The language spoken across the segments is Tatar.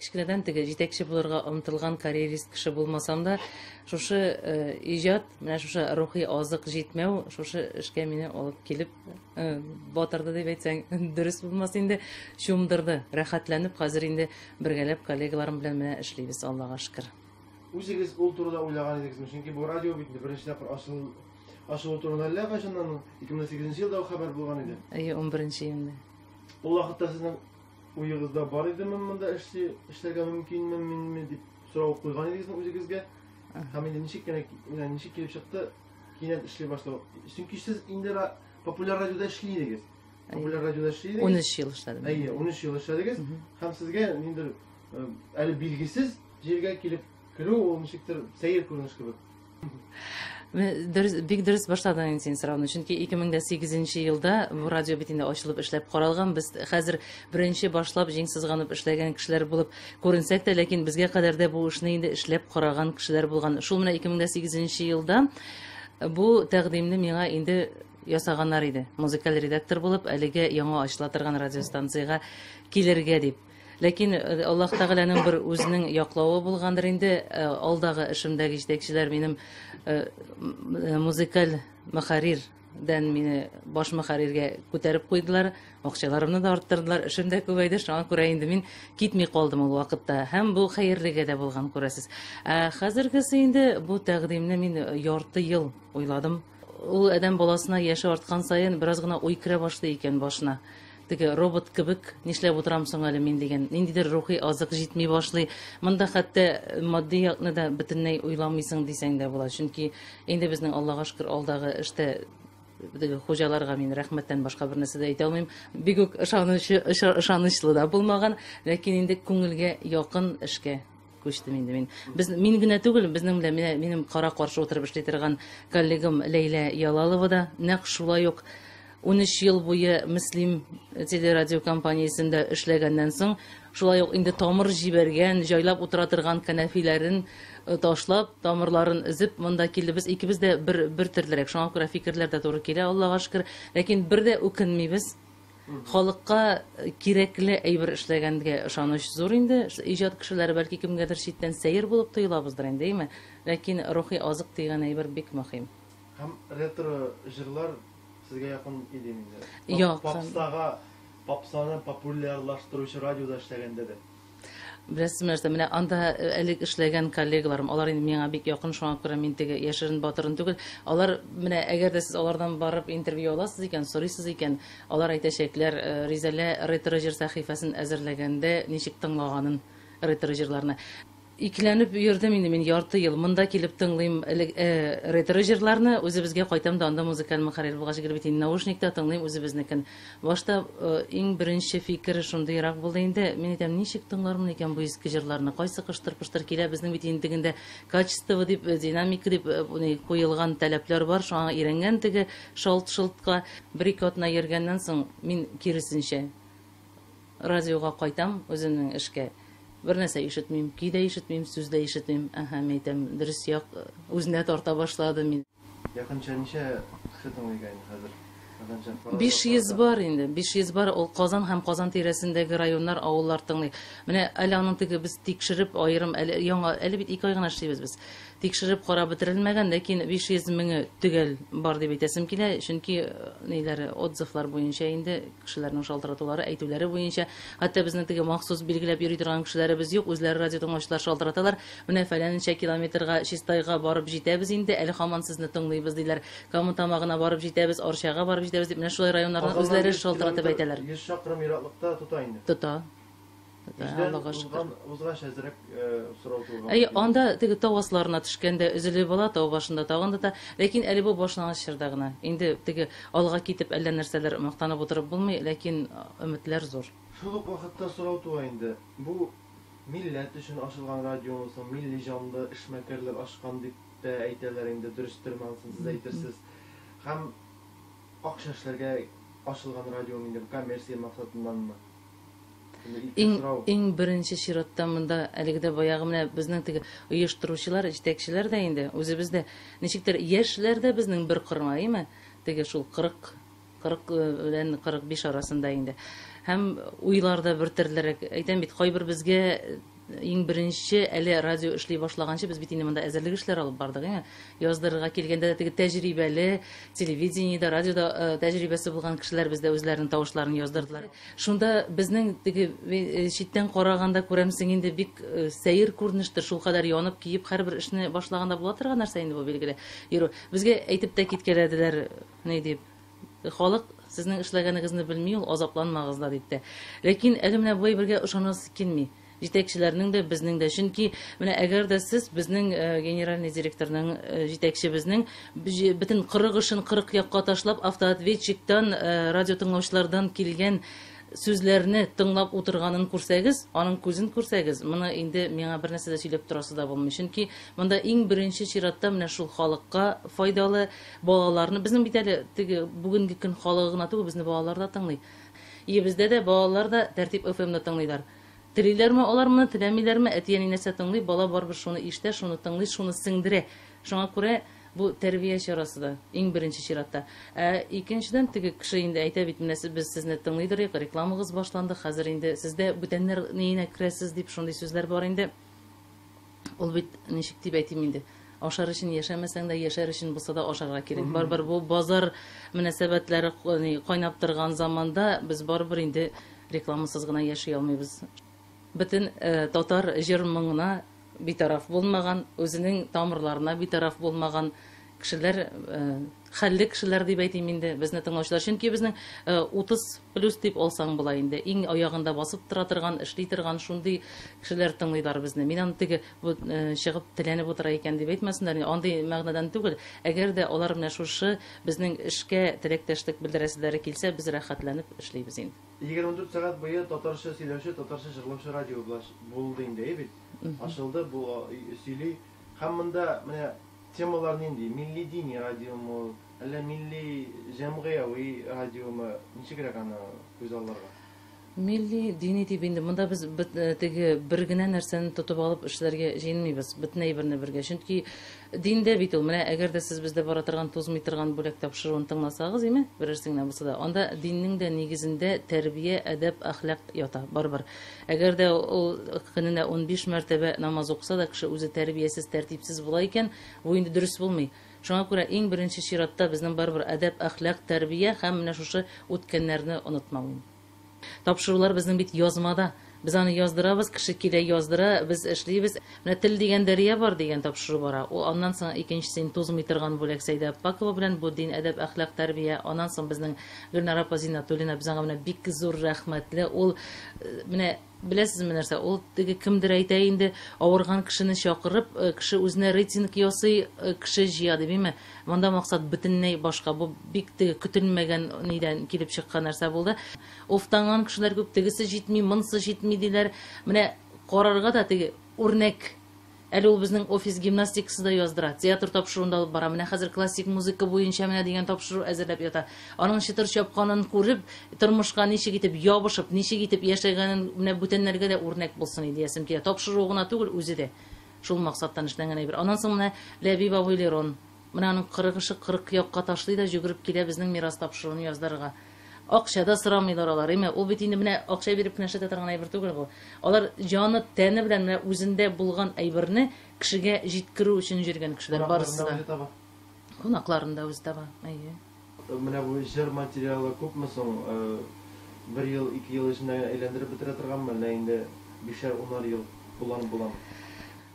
Кечкенәдән теге җитәкче булырга омтылган карьерист кеше булмасам да, шушы иҗат, менә шушы рухи азык җитмәү, шушы эшкә мине алып килеп батырды дип әйтсәң, дөрес булмас инде, чумдырды. Рәхәтләнеп хәзер инде бергәләп коллегаларым белән менә эшлибез, Аллага шөкер. Үзегез ул турыда уйлаган идегезме? Чөнки бу радио бит инде беренче тапкыр ачыл ачылу турында әллә кайчаннан 2008 елда ук хәбәр булган иде. Әйе, 11 июньдә. Ул вакытта сезнең уегызда бар идеме монда эшли эшләргә мөмкинме минме дип сорау куйган идегезме үзегезгә? Һәм инде ничек кенә менә ничек килеп чыкты кинәт эшли башлау? Чөнки сез инде популяр радиода эшли идегез. Популяр радиода эшли идегез. 13 ел эшләдем. Әйе, 13 ел эшләдегез. Һәм сезгә ниндидер әле билгесез җиргә килеп керү ул ничектер сәер күренеш кебек. Дөрес, бик дөрес башладың инде син сорауны. Чөнки 2008 елда бу радио бит инде ачылып эшләп каралган. Без хәзер беренче башлап җиң сызганып эшләгән кешеләр булып күренсәк тә, ләкин безгә кадәр дә бу эшне инде эшләп караган кешеләр булган. Шул менә 2008 елда бу тәкъдимне миңа инде ясаганнар иде. Музыкаль редактор булып, әлеге яңа ачыла торган радиостанциягә килергә дип. Ләкин Аллаһ Тәгаләнең бер үзенең яклавы булгандыр инде. Алдагы эшемдәге җитәкчеләр минем музыкаль мөхәррирдән мине баш мөхәрриргә күтәреп куйдылар. Акчаларымны да арттырдылар, эшем дә күбәйде. Шуңа күрә инде мин китми калдым ул вакытта. Һәм бу хәерлегә дә булган, күрәсез. Ә хәзергесе инде бу тәкъдимне мин ярты ел уйладым. Ул адәм баласына яше арткан саен бераз гына уй керә башлый икән башына. Теге робот кебек нишләп утырам соң әле мин дигән. Ниндидер рухи азык җитми башлый. Монда хәтта матди якны да бөтенләй уйламыйсың дисәң дә була. Чөнки инде безнең Аллага шөкер алдагы эштә теге хуҗаларга мин рәхмәттән башка бер нәрсә дә әйтә алмыйм. Бик үк ышанычлы да булмаган, ләкин инде күңелгә якын эшкә күчтем инде мин. Без мин генә түгел, безнең белән менә минем кара каршы утырып эшли торган коллегам Ләйлә Ялалова да нәкъ шулай ук 13 ел буе Мөслим телерадиокомпаниясендә эшләгәннән соң, шулай ук инде тамыр җибәргән, җайлап утыра торган кәнәфиләрен ташлап, тамырларын өзеп монда килде. Без икебез дә бер бер төрлерәк, шуңа күрә фикерләр дә туры килә, Аллага шөкер. Ләкин бер дә үкенмибез. Халыкка кирәкле әйбер эшләгәнгә ышаныч зур инде. Иҗат кешеләре бәлки кемгәдер читтән сәер булып тоелабыздыр инде, әйме? Ләкин рухи азык дигән әйбер бик мөһим. Һәм ретро җырлар сезгә якын иде инде. Якын. Попсага, попсаны популярлаштыручы радиода эшләгәндә дә. Беләсезме нәрсә, менә анда элек эшләгән коллегаларым, алар инде миңа бик якын, шуңа күрә мин теге яшерен батырын түгел. Алар менә әгәр дә сез алардан барып интервью аласыз икән, сорыйсыз икән, алар әйтәчәкләр, Ризәлә ретро җыр сәхифәсен әзерләгәндә ничек тыңлаганын ретро җырларны. Икеләнеп йөрдем инде мин ярты ел. Монда килеп тыңлыйм элек ретро җырларны, үзебезгә кайтам да анда музыкаль мөхәррир булгач гел бит инде наушникта тыңлыйм үзебезнекен. Башта иң беренче фикер шундыйрак булды инде. Мин әйтәм, ничек тыңлармын икән бу иске җырларны? Кайсы кыштыр-пыштыр килә, безнең бит инде тегендә качество дип, динамика дип куелган таләпләр бар, шуңа өйрәнгән теге шалт-шолтка. Бер-ике атна йөргәннән соң, мин киресенчә радиога кайтам үземнең эшкә. Бер нәрсә ишетмим, көй дә ишетмим, сүз дә ишетмим. Әһә, мин әйтәм, дөрес як үзенә тарта башлады мин. Якынча ничә кеше тыңлый икән инде хәзер? Якынча фаразлап 500 карасаң. Бар инде, 500 бар. Ул Казан һәм Казан тирәсендәге районнар, авыллар тыңлый. Менә әле аның теге без тикшереп аерым әле яңа, әле бит 2 ай гына эшлибез без. Тикшереп карап бетерелмәгән, ләкин 500 меңе төгәл бар дип әйтәсем килә, чөнки ниләре, отзывлар буенча инде, кешеләрнең шалтыратулары, әйтүләре буенча, хәтта безнең теге махсус билгеләп йөри торган кешеләребез юк, үзләре радио тыңлаучылар шалтыраталар, менә фәләнчә километрга Чистайга барып җитәбез инде, әле һаман сезне тыңлыйбыз, диләр. Кама Тамагына барып җитәбез, Арчага барып җитәбез дип, менә шулай районнардан Казаннан үзләре 100 шалтыратып километр, әйтәләр. 100 чакрым ераклыкта тота инде. Тота. Йөздән Аллага шөкер. узган, узгач әзрәк сорау туган. Әйе, анда теге тау асларына төшкәндә өзелеп ала, тау башында тагын да. Ләкин әле бу башлангыч чорда гына. Инде теге алга китеп әллә нәрсәләр мактанып утырып булмый, ләкин өметләр зур. Шул ук вакытта сорау туа инде, бу милләт өчен ачылган радиомы соң, милли җанлы эшмәкәрләр ачкан дип тә әйтәләр инде, дөрестерме анысын сез әйтерсез. Һәм акча эшләргә ачылган радиомы инде бу, коммерция максатыннанмы? Иң, иң беренче чиратта монда әлеге дә баягы менә безнең теге оештыручылар, җитәкчеләр дә инде, үзебез дә ничектер яшьләр дә безнең бер кырма, әйеме? Теге шул 40, 40 белән 45 арасында инде. Һәм уйлар да бер төрлерәк. Әйтәм бит, кайбер безгә иң беренче әле радио эшли башлаганчы без бит инде монда әзерлек эшләре алып бардык, әйме? Яздырырга килгәндә дә теге тәҗрибәле телевидениедә, радиода тәҗрибәсе булган кешеләр бездә үзләренең тавышларын яздырдылар. Шунда безнең теге читтән караганда күрәмсең инде бик сәер күренештер, шулкадәр янып киеп һәрбер эшне башлаганда була торган нәрсә инде бу билгеле. Йөрү. Безгә әйтеп тә киткәләделәр, ни дип. Халык сезнең эшләгәнегезне белми ул, азапланмагыз да дип тә. Ләкин әле менә бу әйбергә ышанасы килми. Җитәкчеләрнең дә, безнең дә. Чөнки менә әгәр дә сез безнең генеральный директорның, җитәкчебезнең бөтен 40 эшен 40 якка ташлап, автоответчиктан, радио тыңлаучылардан килгән сүзләрне тыңлап утырганын күрсәгез, аның күзен күрсәгез, моны инде миңа бер нәрсә дә сөйләп торасы да булмый. Чөнки монда иң беренче чиратта менә шул халыкка файдалы балаларны, безнең бит әле теге бүгенге көн халыгы гына түгел, безне балалар да тыңлый. Өебездә дә балалар да Тәртип FM-ны тыңлыйлар. Телиләрме алар моны, теләмиләрме, әти-әни нәрсә тыңлый, бала барыбер шуны ишетә, шуны тыңлый, шуны сеңдерә. Шуңа күрә бу тәрбия чарасы да иң беренче чиратта. Ә икенчедән теге кеше инде әйтә бит, менә без сезне тыңлыйдыр, рекламагыз башланды, хәзер инде сездә бүтәннәр ниенә керәсез дип шундый сүзләр бар инде. Ул бит ничек дип әйтим инде, ашар өчен яшәмәсәң дә, яшәр өчен булса да ашарга кирәк. Барыбер бу базар мөнәсәбәтләре кайнап торган заманда без барыбер инде рекламасыз гына яши алмыйбыз. Бөтен татар җыр моңына битараф булмаган, үзенең тамырларына битараф булмаган кешеләр, хәлле кешеләр дип әйтим инде, безне тыңлаучылар. Чөнки безнең 30 плюс дип алсаң була инде. Иң аягында басып тора торган, эшли торган шундый кешеләр тыңлыйлар безне. Мин аны теге бу чыгып теләнеп утыра икән дип әйтмәсеннәр, андый мәгънәдән түгел. Әгәр дә алар менә шушы безнең эшкә теләктәшлек белдерәселәре килсә, без рәхәтләнеп эшлибез инде. 24 сәгать буе татарча сөйләүче, татарча җырлаучы радио булды инде, әй бит. Ачылды, бу сөйли. Һәм монда менә темалар нинди? Милли дини радиомы, әллә милли җәмгыяви радиомы? Ничегрәк аны күз алларга? Милли дини дип инде монда без теге бер генә нәрсәне тотып алып эшләргә җыенмыйбыз, бөтен әйберне бергә. Чөнки диндә бит ул, менә әгәр дә сез бездә бара торган тузмый торган бүләк тапшыруын тыңласагыз, име, берәрсен генә булса да, анда диннең дә нигезендә тәрбия, әдәп, әхлак ята, барыбер. Әгәр дә ул көненә 15 мәртәбә намаз укыса да, кеше үзе тәрбиясез, тәртипсез була икән, бу инде дөрес булмый. Шуңа күрә иң беренче чиратта безнең барыбер әдәп, әхлак, тәрбия һәм менә шушы үткәннәрне онытмау. Тапшырулар безнең бит язмада. Без аны яздырабыз, кеше килә яздыра, без эшлибез. Менә тел дигән дәрья бар дигән тапшыру бара. Ул аннан соң икенчесе тузмый торган бүләк Сәйдә Аппакова белән бу дин, әдәп, әхлак, тәрбия. Аннан соң безнең Гөлнара апа Зиннатуллина, без аңа менә бик зур рәхмәтле. Ул менә беләсезме нәрсә? Ул теге кемдер әйтә инде, авырган кешене чакырып, кеше үзенә рейтинг ясый, кеше җыя дип, әйме? Монда максат бөтенләй башка. Бу бик теге көтелмәгән нидән килеп чыккан нәрсә булды. Уфтанган кешеләр күп, тегесе җитми, монсы җитми диләр. Менә карарга да теге үрнәк. Әле ул безнең офис гимнастикасы да яздыра, театр тапшыруында алып бара. Менә хәзер классик музыка буенча менә дигән тапшыру әзерләп ята. Аның чытыр чапканын күреп, тормышка ничек итеп ябышып, ничек итеп яшәгәнен менә бүтәннәргә дә үрнәк булсын иде диясем килә. Тапшыру гына түгел, үзе дә шул максаттан эшләнгән әйбер. Аннан соң менә Ләбиб абый Лерон. Менә аның 40 эше 40 якка ташлый да жүгереп килә безнең мирас тапшыруын яздырырга. Акча да сорамыйлар алар, әйме? Ул бит инде менә акча биреп кенә эшләтә торган әйбер түгел бу. Алар җаны, тәне белән менә үзендә булган әйберне кешегә җиткерү өчен йөргән кешеләр барысы да. Кунакларын да үзе таба. Әйе. Менә бу җыр материалы күпме соң? Бер ел, ике ел эчендә әйләндереп бетерә торганмы, әллә инде бишәр, унар ел кулланып буламы?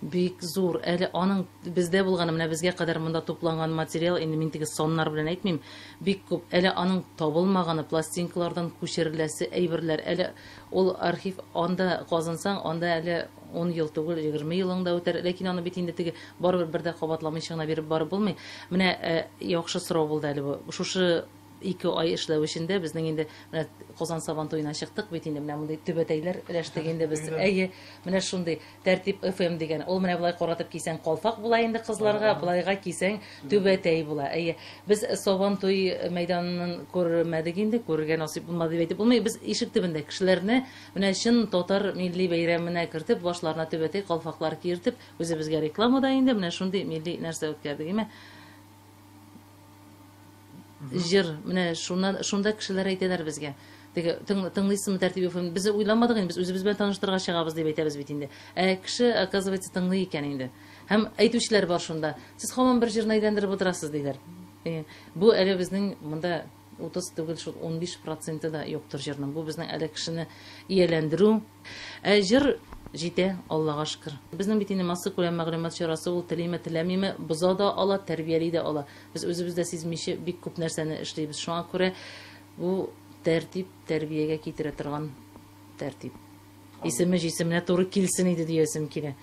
Бик зур. Әле аның бездә булганы, менә безгә кадәр монда тупланган материал, инде мин теге саннар белән әйтмим, бик күп. Әле аның табылмаганы, пластинкалардан күчереләсе әйберләр. Әле ул архив анда казынсаң, анда әле 10 ел түгел, 20 елың да үтәр. Ләкин аны бит инде теге барыбер бер дә кабатламыйча гына биреп барып булмый. Менә яхшы сорау булды әле бу. Шушы 2 ай эшләү эчендә безнең инде менә Казан Сабан туена чыктык бит инде, менә мондый төбәтәйләр өләштек инде без. Әйе, менә шундый Тәртип FM дигән. Ул менә болай каратып кисәң калфак була инде кызларга, болайга кисәң түбәтәй була. Әйе, без Сабан туй мәйданын күрмәдек инде, күрергә насыйп булмады дип әйтеп булмый. Без ишек төбендә кешеләрне менә чын татар милли бәйрәменә кертеп, башларына түбәтәй калфаклар киертеп, үзебезгә реклама да инде менә шундый милли нәрсә үткәрдек, әйме? Җыр, менә шунда кешеләр әйтәләр безгә. Теге тыңлыйсызмы Тәртип FM? Без уйламадык инде, без үзебез белән таныштырырга чыгабыз дип әйтәбез бит инде. Ә кеше, оказывается, тыңлый икән инде. Һәм әйтүчеләр бар шунда. Сез һаман бер җырны әйләндереп утырасыз, диләр. Бу әле безнең монда 30 түгел, шул 15 проценты да юктыр җырның. Бу безнең әле кешене ияләндерү. Ә җыр җитә, Аллага шөкер. Безнең бит инде массакүләм мәгълүмат чарасы ул телиме, теләмиме, боза да ала, тәрбияли дә ала. Без үзебез дә сизмичә бик күп нәрсәне эшлибез. Шуңа күрә бу тәртип тәрбиягә китерә торган тәртип. Исеме җисеменә туры килсен иде диясем килә.